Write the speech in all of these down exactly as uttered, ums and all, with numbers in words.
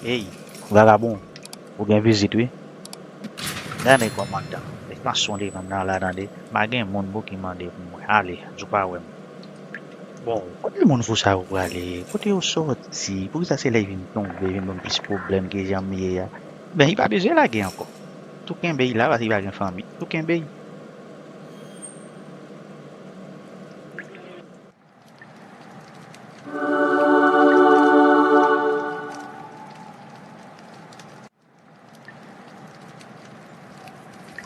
Ey, vagabon, ou gen vizit wi. Gade kòmandan, e kanson li menm nan la tande. M pa gen moun pou ki mande pou mwen. Ale, di w pa wè m. Bon, kote moun fou sa yo prale? Kote yo sòti? Poukisa se lè y vin tonbe, vin ban m plis pwoblèm ke jan m ye a? Ben, li pa bezwen lage ankò. Tou kenbe y la, paske li pa gen fanmi. Tou kenbe y.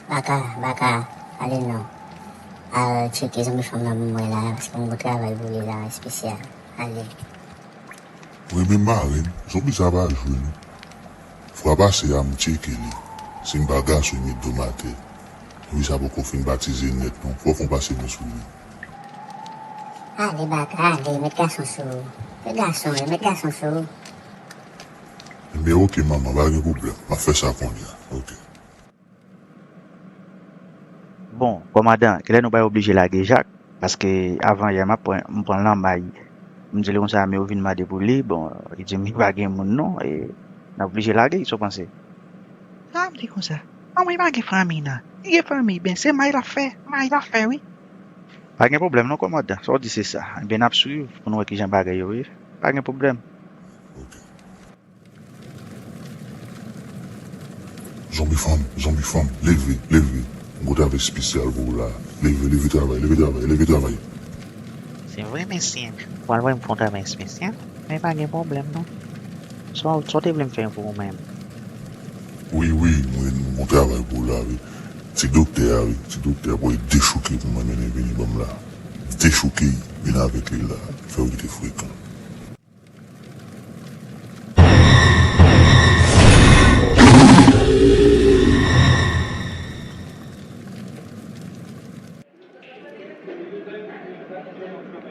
Baka, Baka, ale non. Al tcheke zanmi fanm nan pou mwen la, paske m gon travay pou li la, espesyal. Ale. Mwen menm marenn, zonbi sa pa jwe non. Fwa pase a m tcheke li. Si m pa gason, li met do m atè. Zonbi sa poko fin batize nèt non. Fò fon pase men sou li. Ale Baka, ale, met gason sou ou. Se gason, wi, met gason sou ou. Ebyen oke manman, pa gen pwoblèm. M ap fè sa kounye a. Oke. Bon, kòmandan, kilè nou pral oblije lage Jak? Paske avan yè m ap pran, m pran l nan may. M di l konsa, men yo vin mande pou li, bon, li di m li pa gen moun non, e n ap oblije lage, sa w panse? Sa m di konsa? Manman li pa gen fanmi nan. Li gen fanmi, ben se may l ap fè, may l ap fè wi. Pa gen pwoblèm non kòmandan, sa w di se sa. Ebyen n ap swiv pou n wè kijan bagay yo ye. Pa gen pwoblèm. Oke. Zonbi fanm, zonbi fanm, leve, leve. M gon travay espesyal pou ou la. Leve, leve travay, leve travay, leve travay. Se vre mesye, ou pral wè m fè yon travay espesyal, men pa gen pwoblèm non. Sa w te vle m fè pou ou menm? Wi, wi, mwen m gon travay pou ou la wi. Ti doktè a wi, ti doktè a pral dechouke pou mwen mennen vini ban m la. Dechouke, vin avèk li la, fè w kite frekan.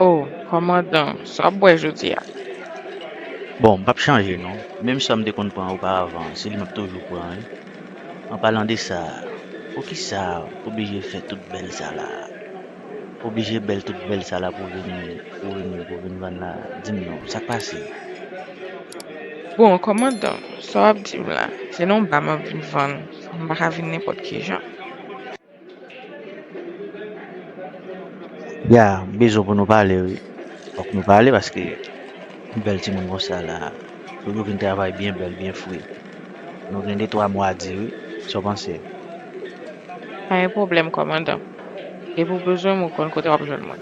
Oh, kòmandan, sa w ap bwè jodi a? Bon, m p ap chanje non. Menm sa m te konn pran oparavan, se li m ap toujou pran wi. An palan de sa, poukisa w oblije fè tout bèl sa la? Ou oblije bèl tout bèl sa la pou w vin, pou w vin, pou w vin vann la? Di m non, sa k pase? Bon, kòmandan, sa w ap di m la? Se nan yon ba m ap vin vann, m pa ka vin nenpòt ki jan. Ya, m bezwen pou nou pale wi. Fòk nou pale paske bèl timoun konsa la, fòk yo vin travay byen bèl, byen fre. Nou gen de twa mo a di wi, sa w panse? Pa gen pwoblèm kòmandan. Depi w bezwen m ou konn kote w ap jwenn mwen.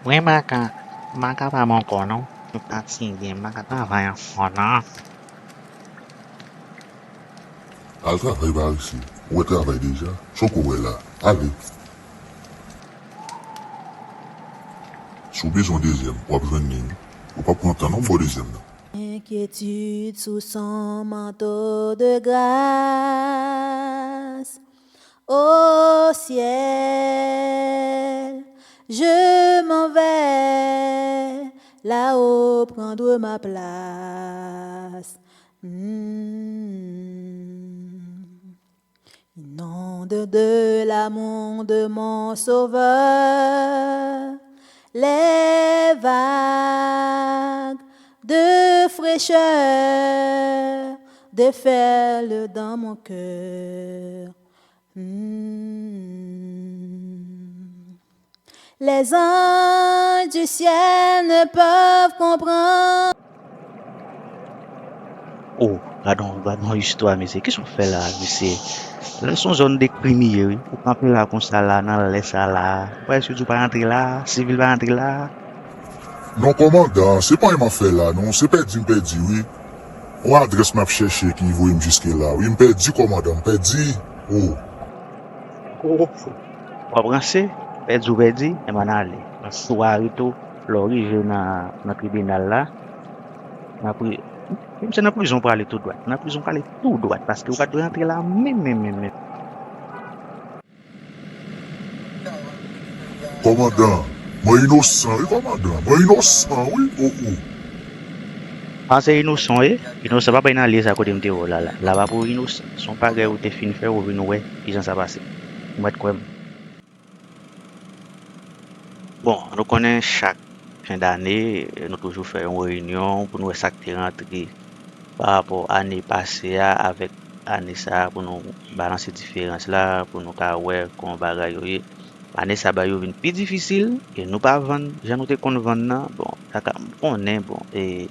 Mwen pa ka, m pa ka pa ankò non. M fatige, m pa ka travay ankò non. Al travay pa resi. Ou wè travay deja. Sa w ko wè la. Ale. Si w bezwen dezyèm, w ap jwenn li wi. Ou p ap pran tan non pou w dezyèm nan. Inquiétude sous son manteau de grâce. Au ciel, je m'en vais là-haut prendre ma place. Hmm. Inonde de l'amour de mon Sauveur les vagues de fraîcheur, déferle dans mon cœur. Hmm. Les anges du ciel ne peuvent comprendre. Oh, gad on, gad on istwa, mesye. Kisa w fè la, mesye? La se yon zòn de krim li ye, wi. Ou kanpe la konsa la, nan lè sa la. Ou pa eseye di w pa rantre la, sivil pa rantre la. Non, kòmandan, se pa anyen m ap fè la, non. Se pèdi m pèdi, wi. On adrès m ap chèche ki voye m jiske la, wi. M pèdi, kòmandan, m pèdi. Oh. W ap ranse, pèdi w pèdi, enben n ale. Sou arete w, lè w rive nan, nan tribinal la, nan pri, menm se nan prizon w prale tou dwat. Nan prizon w prale tou dwat, paske w pa t dwe rantre la menm, menm, menm, menm. Kòmandan, mwen inosan, wi, kòmandan. Mwen inosan, wi, oh, oh. Panse inosan w ye? Inosan pa bay nan lye sa kote m te wè w la, la. La pa pou inosan. Se yon bagay ou te fin fè, ou vin wè kijan sa pase. Ou mèt kwè m. Bon, nou konnen chak fen dane, nou toujou fè yon reyinyon pou nou wè sa k te rantre pa rapò ane pase a avèk ane sa a, pou nou balanse diferans la, pou nou ka wè kòman bagay yo ye. Ane sa a, bagay yo vin pi difisil, e nou pa vann jan nou te konn vann nan. Bon, sa ka, m konnen, bon, e,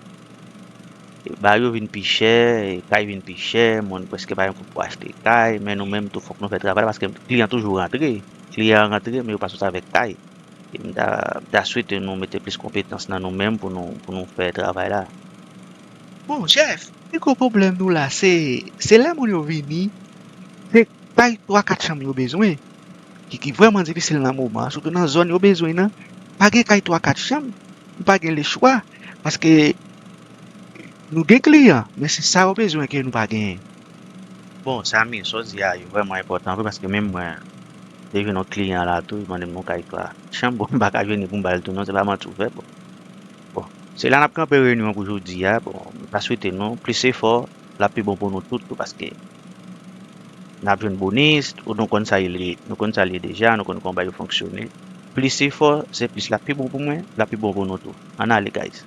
e bagay yo vin pi chè, e kay vin pi chè, moun prèske pa gen kòb pou achte kay, men nou menm tou fòk nou fè travay la, paske kliyan toujou rantre. Kliyan rantre, men yo pa sot avèk kay. E m ta, m ta swete nou mete plis konpetans nan nou menm pou nou, pou nou fè travay la. Bon, chèf, pi gwo pwoblèm nou la, se, se lè moun yo vini, se kay twa kat chanm yo bezwen, ki, ki vrèman difisil nan moman an, sitou nan zòn yo bezwen nan, pa gen kay twa kat chanm, nou pa gen lechwa, paske nou gen kliyan, men se sa yo bezwen ke nou pa genyen. Bon, Samy, sa w di a, li vrèman enpòtan vre, paske menm mwen, te jwenn yon kliyan la tou, li mande m yon kay twa chanm, bon, m pa ka jwenn li pou m ba l tou non, se pa manti w fè, bon. Bon, se la n ap kanpe reyinyon an pou jodi a, bon, m ta swete nou plis efò, l ap pi bon pou nou tout tou, paske n ap jwenn bonis, ou nou konn sa l ye, nou konn sa l ye deja, nou konn kòman bagay yo fonksyone. Plis efò, se plis l ap pi bon pou mwen, l ap pi bon pou nou tou. Ann ale, guys.